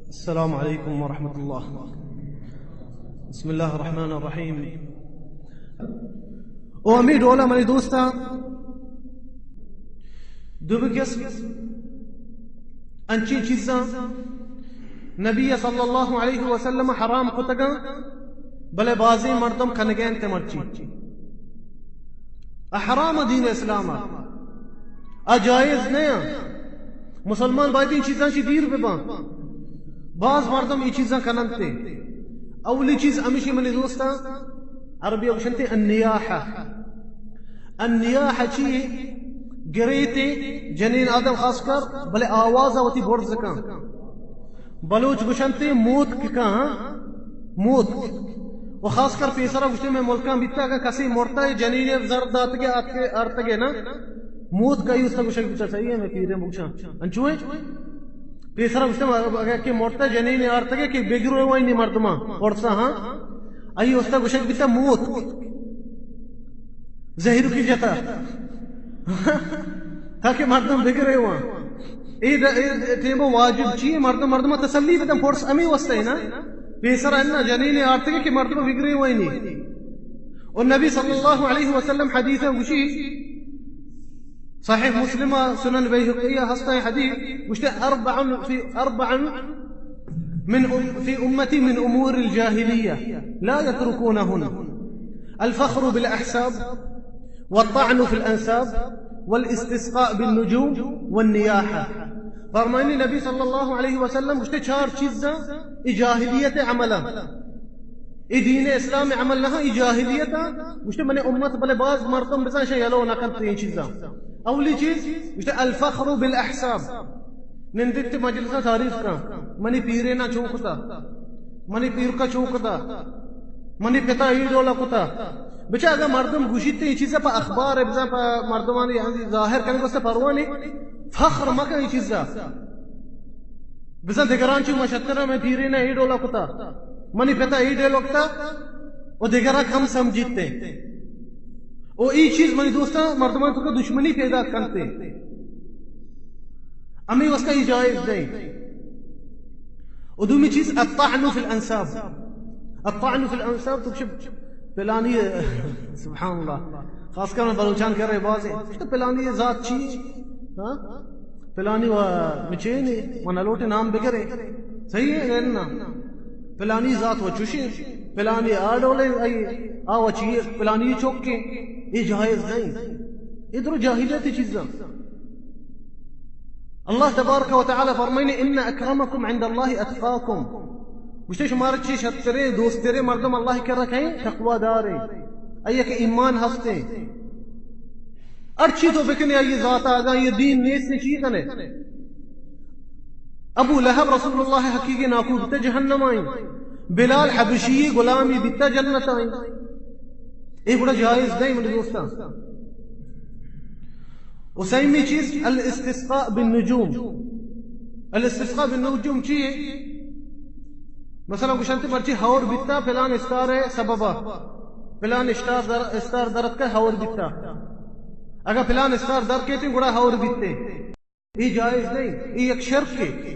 السلام علیکم ورحمۃ اللہ۔ بسم اللہ الرحمن الرحیم۔ او ہمے ڈولا منی دوستاں، دو قسم انچیں چیزاں نبی صلی اللہ علیہ وسلم حرام کتگاں، بلے بازیں مردم کنگین تے مرچی۔ احرام دین اسلام ء۔ آ جائز نہ آں۔ مسلمان باید این چیزاں چی دیر بباں۔ باز مردم ای چیزاں کننتے۔ اولی چیز ہمیشی منی دوستاں، عربی گوشنتے النیاحہ۔ النیاحہ چی؟ گریتے، جنین آدم خاص کر، بلے آواز وتی برز کن۔ بلوچ گوشنتے موتک کن، ہاں؟ موتک۔ و خاص کر پیسرا گوشتے میں ملکاں بیتا کہ کسی مرتا ہے، جنین زر داتگے آتکے آرتگے نا، موتک آئی استا گوشگ بیتا، صحیح ہے، میں پیرے بگوشاں۔ انچو ہے؟ پیسرا گوشتے اگر کہ مرتا جنین آرتگے کہ بگرو وای نی مردماں، پرسا ہاں؟ آئی استا گوشگ بیتا موتک۔ زہیرکی جتا۔ تاکہ مردم بگرے وان۔ اے د-، اے ٹیمو واجب چی ہے؟ مردم، مردم تسلی بدن، پرس ہمے واسطہ ہے نا۔ پیسر ہے نا، جنین آرتگے کہ مردم بگرے وان نی۔ اور نبی صلی اللہ علیہ وسلم حدیث گوشی، صحیح مسلم، سنن بیہقی ہستا حدیث، گوشتے اربع فی، اربع من أم-، في أمتي من أمور الجاهلية لا يتركونهن: الفخر بالأحساب، والطعن في الأنساب، والاستسقاء بالنجوم، والنياحة۔ فرمانی نبی صلی اللہ علیہ وسلم گوشتے، چار چیزاں ای جاہلیت عمل، ای دین اسلام عمل نہ، ای جاہلیت۔ گوشتے، من امت بلے باز مردم بزن شے یلو نہ کنت این چیزاں۔ اولی چیز گوشتے، الفخر بالاحساب۔ نندت مجلساں تعریف کن، منی پیرینا چو کتا، منی پیرکا چو کتا، منی پتا ای ڈولا کتا۔ بچا اگر مردم گوشیت، ای چیزا پہ اخبار بزن، پہ مردمانی ہندی ظاہر کن گوستے پروانی، فخر مکن ای چیزا۔ بزن دگران چو مشترا، میں پیرینا ای ڈولا کتا، منی پتا ای ڈولا کتا، و دگرا کم سمجھیتے۔ او ای چیز منی دوستاں مردمان تو دشمنی پیدا کنتے۔ ہمے واسطہ ای جائز نہیں۔ و دومی چیز الطعن فی الانساب۔ الطعن فی الانساب تو چھ پلانی، سبحان اللہ، خاص کر بلوچان کر رہے بازے، تو پلانی ذات چی؟ ہاں؟ پلانی و مچینے، من لوٹے نام بگرے۔ صحیح ہے نا؟ پلانی ذات و چوشیں، پلانی آ ڈولیں، آئی آ و چی، پلانی چوکیں، یہ جائز نہیں۔ یہ درو جاہلیت چیزاں۔ اللہ تبارک و تعالی فرمائنے، ان اکرمکم عند اللہ اتقاکم۔ گوشتے شمارا چی شترے، دوسترے مردم اللہ کرا کہیں، تقوی دارے، ائی کہ ایمان ہستے۔ ہرچی تو بکنے آئی ذات، اگاں یہ دین نیست، چی کنے؟ ابو لہب رسول اللہ حقیقی ناکو بیتا، جہنم آئیں۔ بلال حبشی غلامی بیتا، جنت آئیں۔ اے گڑا جائز نہیں منی دوستاں۔ و سیمی چیز الاستسقاء بالنجوم۔ الاستسقاء بالنجوم چی ہے؟ مثلا گوشنتے مرچی ہور بیتا پلان استار سببا، پلان استار در، استار درت کا ہور بیتا۔ اگر پلان استار در کیتے گڑا ہور بیتے۔ اے جائز نہیں، اے یک شرک ہے۔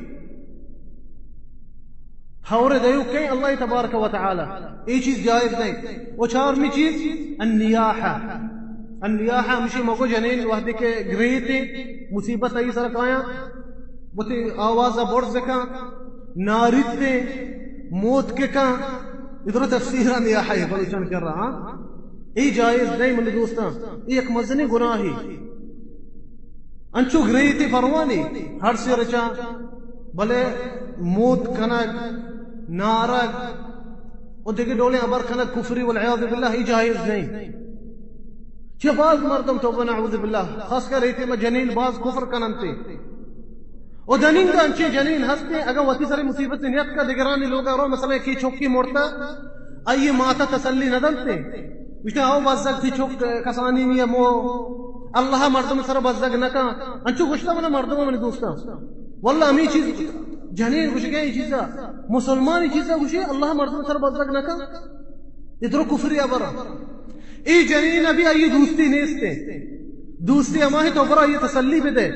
ہور دیو کہیں اللہ تبارک و تعالی۔ اے چیز جائز نہیں۔ و چارمی چیز النیاحہ۔ النیاحہ ہمشی مگو جنین وحدے کہ گریتے، مصیبت ای سر کایاں، بوتے آواز برز کن، ناریتے، موت کے کن، ادھر تفسیر النیاحہ ہے، بلوچان کر رہا، ہاں؟ اے جائز نہیں منی دوستاں، اے یک مزنی گناہی۔ انچو گریتے پروانی، ہر سے رچا، بلے موت کنگ، نارگ، و دگہ ڈولیں ہبر کنگ کفری والعیاذ باللہ، اے جائز نہیں۔ چہ باز مردم توبہ نعوذ باللہ، خاص کر ایتے ما جنین باز کفر کننتے۔ و جنین دا انچیں جنین ہستے، اگر وتی سر مصیبت نیت کا دگرانی لوگا رو، مثلا کی چوکی مرتا، آئی ماتا تسلی نہ دنتے۔ گوشتے، او بزگ تئی چک کسانی نی مو، اللہ مردم سر بزگ نہ کن۔ انچو گوشتا منا مردم منی دوستاں۔ واللہ ہمیں چیز جنین گوشگے، یہ چیزا مسلمانی چیزا گوشے، اللہ مردم سر بزگ نہ کن۔ یہ درو کفری ابرا۔ اے جنین ابھی آئی دوستی نیستے۔ دوستی ہماہی تو برا یہ تسلی بدے۔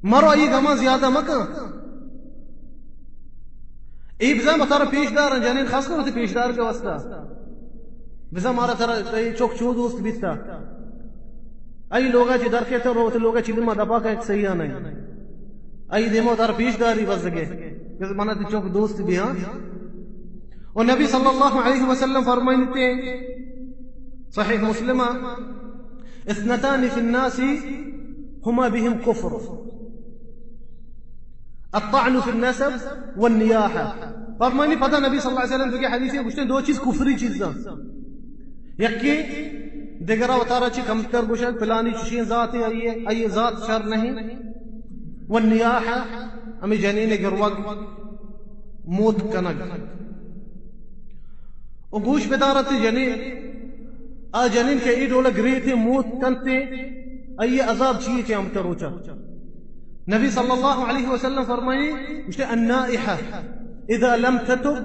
مرو آئی گما زیادہ مکن۔ اے بزاں ما ترا پیش داراں، جنین خاص کر وتی پیش دارگ ءِ واسطہ۔ بزاں مارا ترا اے چک چو دوست بیتا۔ اے لوگا چی در کیتا، رو وتی لوگا چی ما دپا کا، یک صحیح نہیں۔ اے دیما ترا پیش داری بزگے۔ بزاں منا تی چک دوست بی، ہاں۔ و نبی صلی اللہ علیہ وسلم فرمائنتے، صحیح مسلم، اثنتان فی الناس هما بهم کفر، الطعن فی النسب والنیاحہ۔ فرمانی پدا نبی صلی اللہ علیہ وسلم دیگہ حدیثے گوشتے، دو چیز کفری چیزاں۔ یکی دگرا وتارا چی کمتر گوشگ، فلانی چشیں ذاتے، آئی، آئی ذات شر نہیں۔ والنیاحہ، ہمیں جنین گروگ، موت کنگ۔ و گوش بدارت جنین، آ جنین کہ اے ڈولا گریتے موت کنتے، آئی عذاب چیئے قیامت روچا؟ نبی صلی اللہ علیہ وسلم فرمائی، گوشتے، النائحہ اذا لم تتب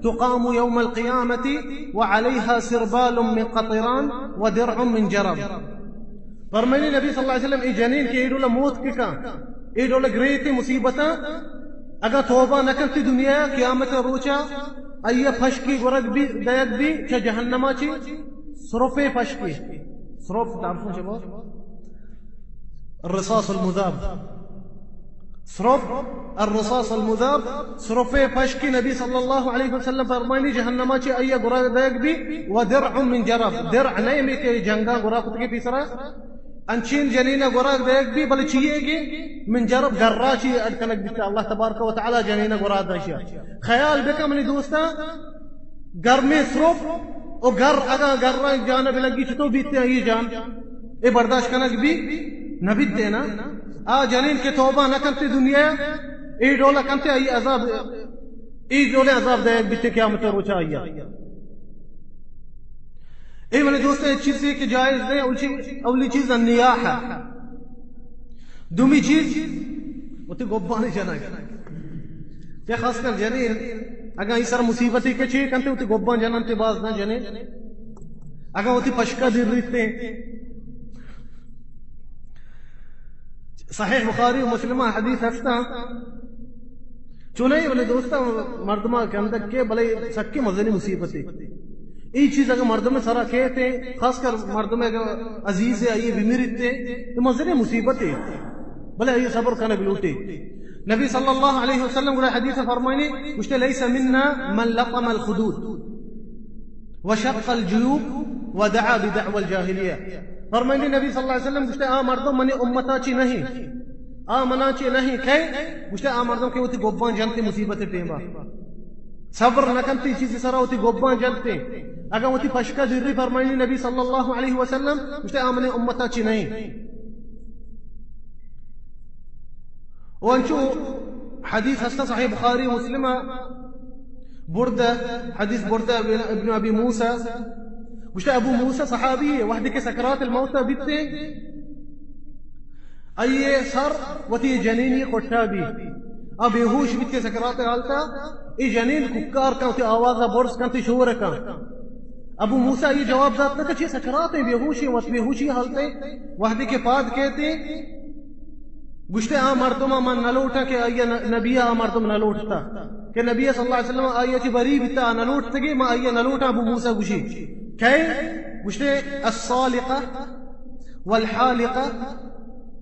تقام یوم القیامة وعلیها سربال من قطران ودرع من جرب۔ فرمائنی نبی صلی اللہ علیہ وسلم، اے جنین کہ اے ڈولا موت ککا، اے ڈولا گریتے مصیبتا، اگاں توبہ نہ کنتی دنیا، قیامت روچا آئی پشکی گرگ بی، دئیگ بی چہ جہنما چی سرپے پشکی۔ سرپ تعرفون چہ بہت؟ الرصاص المذاب۔ سرپ، الرصاص المذاب، سرپے پشکی۔ نبی صلی اللہ علیہ وسلم فرمانی جہنما چی آئی گرگ دئیگ بی، و درع من جرب، درع نہیں میں کہ جنگا گرا کتگی پیسرا، انچین جنین گرگ دئیگ بی، بلے چیئے گی؟ من جرب، گرا چی اڈ کنگ بیتا، اللہ تبارک و تعالی جنین گرا داشیا۔ خیال بکن منی دوستاں، گرمیں سرپ و گر، اگاں گر جانب لگی چتو بیتے آئی جان؟ اے برداشت کنگ بی نہ بیتے نا۔ آ جنین کہ توبہ نہ کنتے دنیا، اے ڈولا کنتے آئی عذاب، اے ڈولے عذاب دئیگ بیتے قیامت روچا آئی۔ اے منی دوستاں، اے چیزے کہ جائز نہیں، اولی چیز، اولی چیز النیاحہ۔ دومی چیز، وتی گبانی جنگ۔ یا خاص کر جنین، اگاں ای سر مصیبتی کہ چی کنتے، وتی گبان جننتے باز نہ جنین۔ اگاں وتی پشکا دیر ریتے۔ صحیح بخاری و مسلم حدیث ہستا۔ چونائی بلے دوستاں، مردما کندگ کے بلے سکی مزنی مصیبتے۔ ای چیز اگر مردم سرا کہتے، خاص کر مردم اگر عزیز ہے، آئی بمیرتے، تو مزنی مصیبتے۔ بلے آئی صبر کنگ لوٹے۔ نبی صلی اللہ علیہ وسلم گڑا حدیث فرمائنی، گوشتے، لیس منا من لطم الخدود وشق الجیوب ودعا بدعوى الجاهلية۔ فرمائنی نبی صلی اللہ علیہ وسلم گوشتے، آ مردم منی امتا چی نہیں، آ منا چی نہیں۔ کئے؟ گوشتے، آ مردم کہ وتی گبان جنتے مصیبت ٹیما، صبر نہ کنتے، چیزی سرا وتی گبان جنتے۔ اگاں وتی پشکا دیری، فرمائنی نبی صلی اللہ علیہ وسلم گوشتے، آ منی امتا چی نہیں۔ و انچو حدیث ہستا صحیح بخاری مسلم، بردہ، حدیث بردہ ابن ابی موسیٰ، گوشتے ابو موسیٰ صحابی ہے، وحدی کہ سکرات الموت بیتے، آئی سر وتی جنینی کٹا بی، آ بے ہوش بیتے سکرات حالتا، ای جنین ککار کن، وتی آواز برز کن، تی شور کن۔ ابو موسیٰ یہ جواب دات نہ کہ چی سکرات ہیں، بے ہوشی، وت بے ہوشی حالتے، وحدی کہ پاد کہتے، گوشتے، آ مردم من نہ لوٹاں کہ آئی ن-، نبی آ مردم نہ لوٹتا، کہ نبی صلی اللہ علیہ وسلم آئی چی بری بیتا، نہ لوٹتگی، ما آئی نہ لوٹاں۔ ابو موسیٰ گوشی، کئے؟ گوشتے، الصالقہ والحالقہ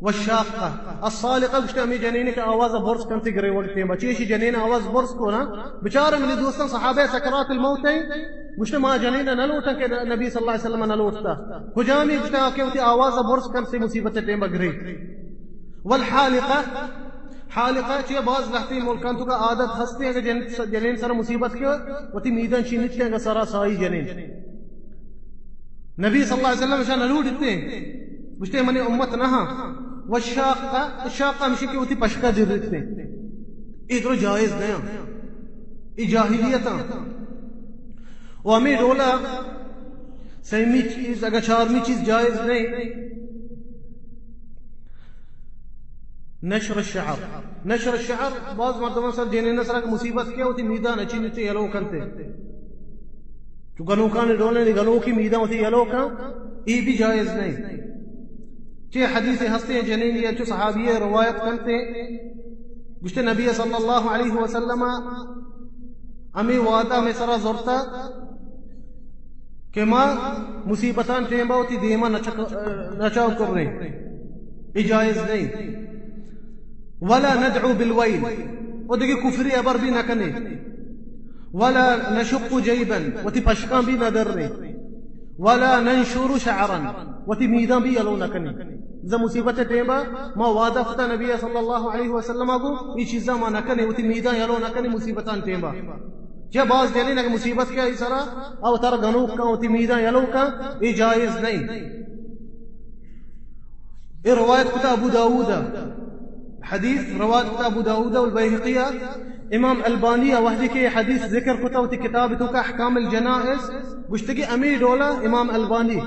والشاقہ۔ الصالقہ گوشتے، ہمیں جنین کہ آواز برز کنتے گرے وقت میں، بچے شی جنین آواز برز کو نا، بچار منی دوستان، صحابہ سکرات الموت ہیں، گوشتے، ما جنین نہ لوٹاں کہ نبی صلی اللہ علیہ وسلم نہ لوٹتا۔ کجامی؟ گوشتے، آ کہ وتی آواز برز کنتے مصیبت ٹیم گرے۔ والحالقہ، حالقہ چی باز لہتے ملکان تو کا عادت ہستے، اگر جن-، جنین سر مصیبت کے وتی میدان چینتے، اگر سرا سائی جنین۔ نبی صلی اللہ علیہ وسلم اشاں نہ لوٹتے، گوشتے منی امت نہ ہاں۔ والشاقہ، شاقہ ہمشی کہ وتی پشکا دیر رکھتے۔ اے درو جائز نہ ہاں۔ اے جاہلیت ہاں۔ و ہمیں ڈولا سیمی چیز، اگر چارمی چیز جائز نہیں، نشر الشعر۔ نشر الشعر، باز مردمان سر جنین سر کہ مصیبت کیا وتی میدان اچی نیتے یلو کنتے۔ تو گنوکان ڈولے نی گنوکی میدان وتی یلو کن، ای بھی جائز نہیں۔ چے حدیث ہستے جنین یا چو صحابی روایت کنتے، گوشتے نبی صلی اللہ علیہ وسلم ہمے وعدہ ہمے سرا زرتا کہ ما مصیبتان ٹیمبا وتی دیما نچک-، نچاو کریں۔ اے جائز نہیں۔ ولا ندعو بالویل، و دگہ کفری ہبر بھی نہ کنیں۔ ولا نشق جیبا، وتی پشکاں بھی نہ دریں۔ ولا ننشر شعرا، وتی میداں بھی یلو نہ کنیں۔ زہ مصیبت ٹیمبا ما وعدہ کتا نبی صلی اللہ علیہ وسلم گو، اے چیزاں ما نہ کنیں، وتی میداں یلو نہ کنیں مصیبتان ٹیمبا۔ چہ باز جنین اگہ مصیبت کہ آئی سرا، او تر گنوک کن، وتی میداں یلو کن، اے جائز نہیں۔ اے روایت کتا ابو داؤد۔ حدیث روایت کتا ابو داؤد و البیہقی۔ امام البانی وہدی کہ حدیث ذکر کتا وتی کتاب توکا احکام الجنائز، گوشتگی ہمے ڈولا امام البانی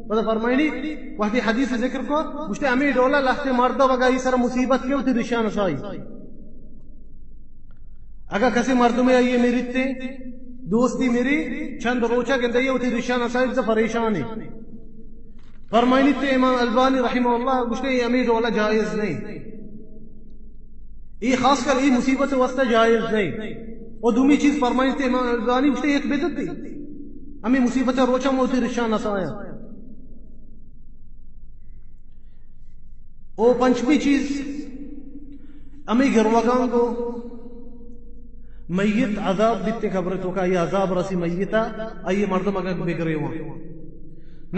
پدا فرمائنی، وہدی حدیث ذکر کو، گوشتے ہمے ڈولا لہتے مردم اگہ ای سر مصیبت کہ وتی رشان سائی۔ اگہ کسی مردمے آئیے مریتے، دوستی مری، چند روچا گندے وتی رشان سائی، بزہ پریشانی۔ فرمائنی تے امام البانی رحمہ اللہ گوشتے، اے ہمے ڈولا جائز نہیں۔ اے خاص کر اے مصیبت واسطہ جائز نہیں۔ و دومی چیز فرمائنی تے امام البانی گوشتے، یک بدعتی۔ ہمے مصیبت روچا موتی رشان نسایا۔ او پنچمی چیز، ہمے گروگاں گو میت عذاب بیتے قبر توکا، آئی عذاب رسی میتا، آئی مردم اگہ بگریواں۔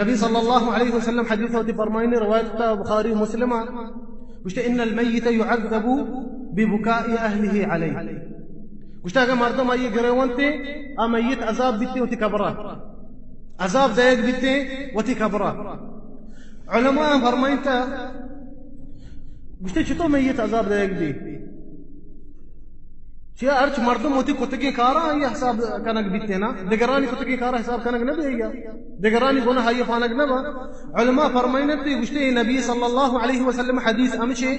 نبی صلی اللہ علیہ وسلم حدیث ہوتی فرمائنے، روایت تا بخاری مسلم، گوشتے، ان المیت یعذب ببکاء اہلہ علیہ۔ گوشتے، اگہ مردم آئی گریوانتے، آ میت عذاب بیتے وتی قبرا، عذاب دایگ بیتے وتی قبرا۔ علماء فرمائنتا، گوشتے، چطور میت عذاب دایگ بی؟ چیا ہرچ مردم وتی کتگیں کاراں آئی حساب کنگ بیتے نا، دگرانی کتگیں کاراں حساب کنگ نہ بی، آئی دگرانی گناہ آئی پانگ نہ با۔ علماء فرمائنت، گوشتے، نبی صلی اللہ علیہ وسلم حدیث ہمشے،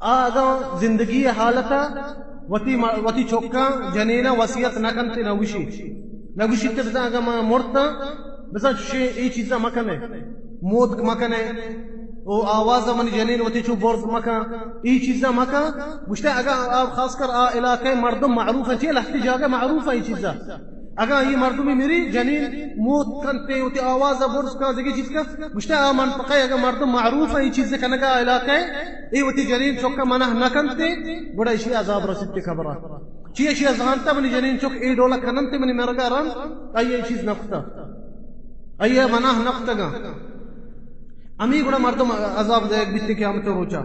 آ اگاں زندگی حالتا وتی ما-، وتی چکاں جنینا وصیت نہ کنتے، نہ گوشی، نہ گوشی تے بزاں اگاں ما مرتاں، بزاں چشیں اے چیزاں مکنے، موتک مکنے، او آواز من جنین وتی چو برز مکن، اے چیزاں مکن۔ گوشتے اگاں آ خاص کر آ علاقہ مردم معروف ہیں، چیئے لہتی جاگہ معروف ہیں اے چیزاں۔ اگاں اے مردمی میری جنین موت کنتے، وتی آواز برز کن، دگہ چیز کن، گوشتے آ منطقہ اگاں مردم معروف ہیں اے چیز کنگا علاقہ، اے وتی جنین چکا منع نہ کنتے، گڑا اشی عذاب رسیتے قبرا۔ چی اشی زانتا منی جنین چک اے ڈولا کننتے منی مرگا رن، آئی اے چیز نہ کتا، آئی منع نہ کتگا۔ ہمے گڑا مردم عذاب دایگ بیتے قیامت روچا۔